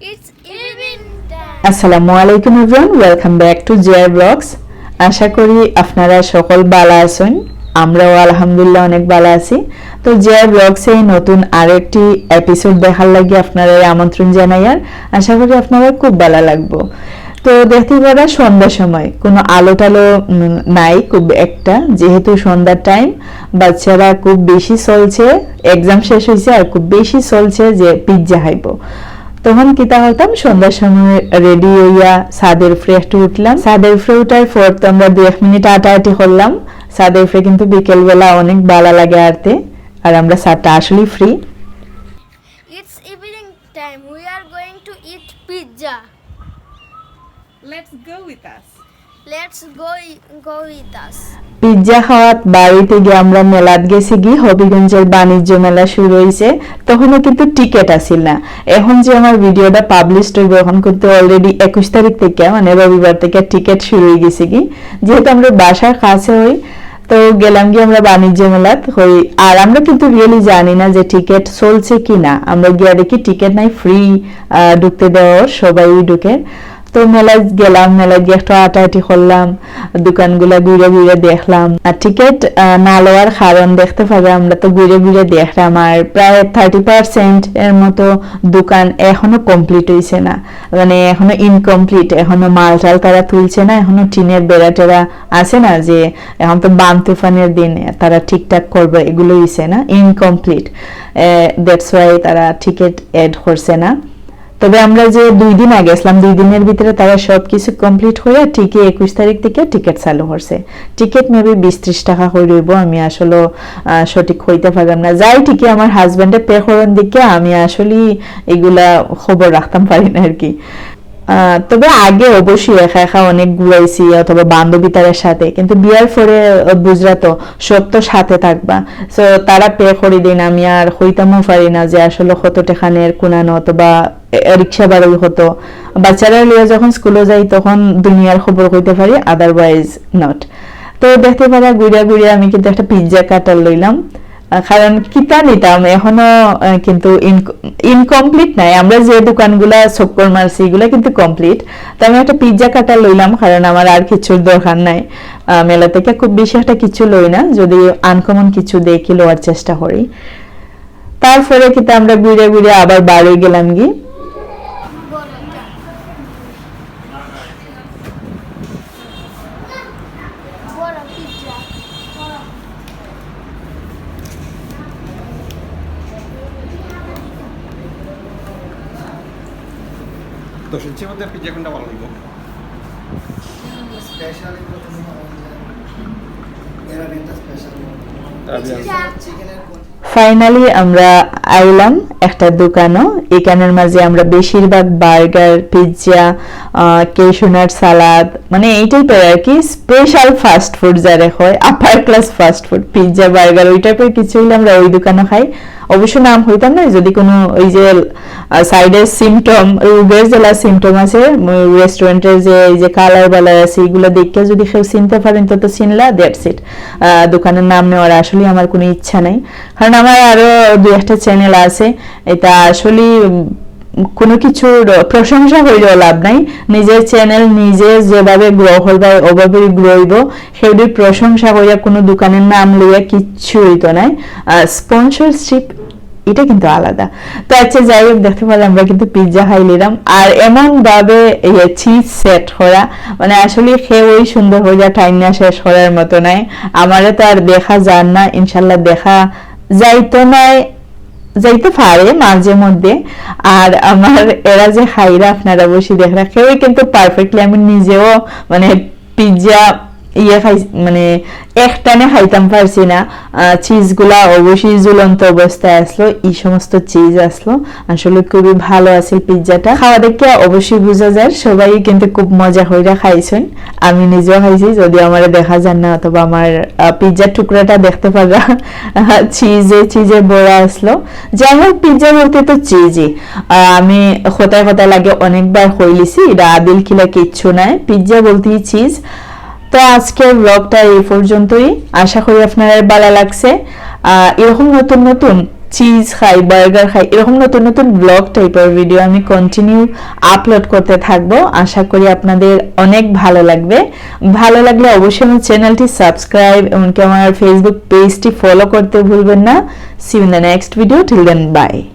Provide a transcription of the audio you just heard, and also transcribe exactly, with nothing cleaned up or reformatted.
It's evening time. আসসালামু আলাইকুম everyone, welcome back to JR blogs. আশা করি আপনারা সকল ভালা আছইন, আমরাও আলহামদুলিল্লাহ অনেক ভালা আছি। তো জেআর ব্লগসে নতুন আরেকটি এপিসোড দেখার লাগি আপনারারে আমন্ত্রণ জানাইয়ার, আশা করি আপনারার খুব ভালা লাগবো। তো দেখতে পারা সন্ধ্যার সময় কোনো আলো টালো উম, নাই খুব একটা, যেহেতু সন্ধ্যার টাইম, বাচ্চারা খুব বেশি চলছে, এক্সাম শেষ হইছে আর খুব বেশি চলছে যে পিৎজা খাইবো। তখন কিতা করতাম, সন্ধ্যার সময় রেডি হইয়া ছাদের উপরে একটু উঠলাম। ছাদের উপরে উঠার পর তো আমরা দু এক মিনিট আটাআটি করলাম। ছাদের উপরে কিন্তু বিকেলবেলা অনেক ভালা লাগে আটতে। আর আমরা ছাদটা আসলেই free. It's evening time. We are going to eat pizza. Let's go with us. Let's go go with us. Pizza খাওয়াত বাড়িতে গিয়া আমরা মেলাত গেছিগি, হবিগঞ্জের বাণিজ্য মেলা শুরু হইছে। তখনও কিন্তু টিকিট আছিল না। এখন যে আমার ভিডিওটা পাবলিশড হইব, এখন কিন্তু অলরেডি একুশ তারিখ থেকে, মানে রবিবার থেকে টিকিট শুরু হয়ে গেছিগি। যেহেতু আমরা বাসার কাছে হই, তো গেলাম গিয়া আমরা বাণিজ্য মেলাত হই। আর আমরা কিন্তু রিয়েলি জানি না যে টিকিট চলছে কি না। আমরা গিয়া দেখি টিকিট নাই, ফ্রি ঢুকতে দেওয়া, সবাই ঢুকে। তো মেলাত গেলাম, মেলাত গিয়া একটু আটাআটি করলাম, দোকানগুলা ঘুরে ঘুরে দেখলাম। আর টিকিট না লওয়ার কারণ দেখতে পারো, আমরা তো ঘুরে ঘুরে দেখলাম, আর প্রায় থার্টি পার্সেন্ট এর মতো দোকান এখনো কমপ্লিট হইছে না, মানে এখনো ইনকমপ্লিট, এখনো মাল টাল তারা তুলছে না, এখনো টিনের বেড়া টেরা আছে না, যে এখন তো বান তুফানের দিন, তারা ঠিকঠাক করবে, এগুলো হইছে না, ইনকমপ্লিট। দ্যাটস ওয়াই তারা টিকিট অ্যাড করছে না। তবে আমরা যে দুই দিন আগে গেছিলাম, দুই দিনের ভিতরে তারা সব কিছু কমপ্লিট হইয়া ঠিকই একুশ তারিখ থেকে টিকিট চালু করছে। টিকিট মেবি বিশ ত্রিশ টাকা করে রইব, আমি আসলে আহ, সঠিক হইতে পারলাম না। যাই ঠিকই আমার হাজব্যান্ডে পে করেন দিকে আমি আসলে এগুলা খবর রাখতাম পারি না আর কি। আহ, তবে আগে অবশ্যই একা একা অনেক ঘুরাইছি অথবা বান্ধবী তার সাথে, কিন্তু বিয়ার পরে আহ, বুঝরা তো, সব তো সাথে থাকবা। তো তারা পে করে দিন, আমি আর কইতামও পারি না যে আসলে কত টেকা নেয় কোনানো, অথবা এ, রিক্সা ভাড়াই কত। বাচ্চারা লইয়া যখন স্কুলে যাই তখন দুনিয়ার খবর কইতে পারি, আদারওয়াইজ নট। তো দেখতে পারা ঘুরিয়া ঘুরিয়া আমি কিন্তু একটা পিৎজা কাটার লইলাম, আহ, কারণ কিতা নিতাম এখনো আহ, কিন্তু ইনকমপ্লিট নাই। আমরা যে দোকানগুলা চক্কর মারছি এগুলা কিন্তু কমপ্লিট। তো আমি একটা পিৎজা কাটার লইলাম, কারণ আমার আর কিছুর দরকার নাই। আহ, মেলা থেকে খুব বেশি একটা কিছু লই না, যদি আনকমন কিছু দেখি লওয়ার চেষ্টা করি। তারপরে কিন্তু আমরা ঘুরে ঘুরে আবার বাড়ি গেলাম গি। তো সবচেয়ে মধ্যে পিৎজা কোনটা ভালো লাগবে? স্পেশাল এগুলো কোনো পাওয়া যায় না। এরা রেটটা স্পেশাল। তাহলে আমি চিকেনের কোন ফাইনালি আমরা আইলাম একটা দোকানও। এখানের মাঝে আমরা বেশিরভাগ বার্গার, পিৎজা, কেশু নাট সালাদ, মানে এই টাইপের আর কি, স্পেশাল ফাস্ট ফুড যারে হয়, upper class fast food, pizza, burger, ওই টাইপের কিছু হইলে আমরা ওই দোকানে খাই। অবশ্য নাম হইতাম না, যদি কোনো ওই যে সাইডের সিমটম, রোগের যেলা সিমটম আছে, রেস্টুরেন্টের যে এই যে কালার বালার আছে, এগুলো দেখে যদি কেউ চিনতে পারেন তো, তো চিনলা, দ্যাটস ইট। দোকানের নাম নেওয়ার আসলে আমার কোনো ইচ্ছা নাই, কারণ আমার আরো দুই একটা চ্যানেল আছে। এটা আসলে উম, কোনো কিছুর প্রশংসা হইলেও লাভ নাই। নিজের চ্যানেল নিজে যেভাবে গ্রো করবা, ওভাবেই গ্রো হইব। কেউর প্রশংসা হইয়া কোনো দোকানের নাম লইয়া কিচ্ছু হইতো নাই। স্পন্সরশিপ, এটা কিন্তু আলাদা। তো আচ্ছা, যাই হোক, দেখতে পারলাম আমরা কিন্তু পিৎজা খাইলিলাম, আর এমন ভাবে চিজ সেট করা, মানে আসলে কেউই সুন্দর হইয়া টাইম না শেষ করার মতো নাই। আমারে তো আর দেখা যার না, ইনশাল্লাহ দেখা যাইতো নাই, যাইতে পারে মাঝে মধ্যে। আর আমার এরা যে খাইরা, আপনারা বসে দেখরা, কেউই কিন্তু পারফেক্টলি, আমি নিজেও মানে পিৎজা ইয়ে খাই, মানে একটানে খাইতাম পারছি না। চিজগুলা অবশ্যই ঝুলন্ত অবস্থায় আসলো, এই সমস্ত চিজ আসলো। আসলে খুবই ভালো আছিল পিৎজাটা। খাওয়া দেখে অবশ্যই বুঝা যায়, সবাই কিন্তু খুব মজা কইরা খাইছেন। আমি নিজেও খাইছি, যদিও আমারে দেখা যায় না, অথবা আমার আহ, পিৎজার টুকরাটা দেখতে পাররা চিজে চিজে ভরা আসলো। যাই হোক, পিৎজা বলতে তো চিজই। আহ, আমি কথায় কথায় লাগে অনেকবার কইলিছি, এটা আদিল কিলা কিচ্ছু নাই, পিৎজা বলতেই চিজ। তো আজকের ব্লগটা এই পর্যন্তই। আশা করি আপনারা ভালো লাগছে। আহ, এরকম নতুন নতুন চিজ খাই, বার্গার খাই, এরকম নতুন নতুন ব্লগ টাইপের ভিডিও আমি কন্টিনিউ আপলোড করতে থাকবো। আশা করি আপনাদের অনেক ভালো লাগবে। ভালো লাগলে অবশ্যই আমার চ্যানেলটি সাবস্ক্রাইব, এমনকি আমার ফেসবুক পেজটি ফলো করতে ভুলবেন না। See you in the next video, till then, bye.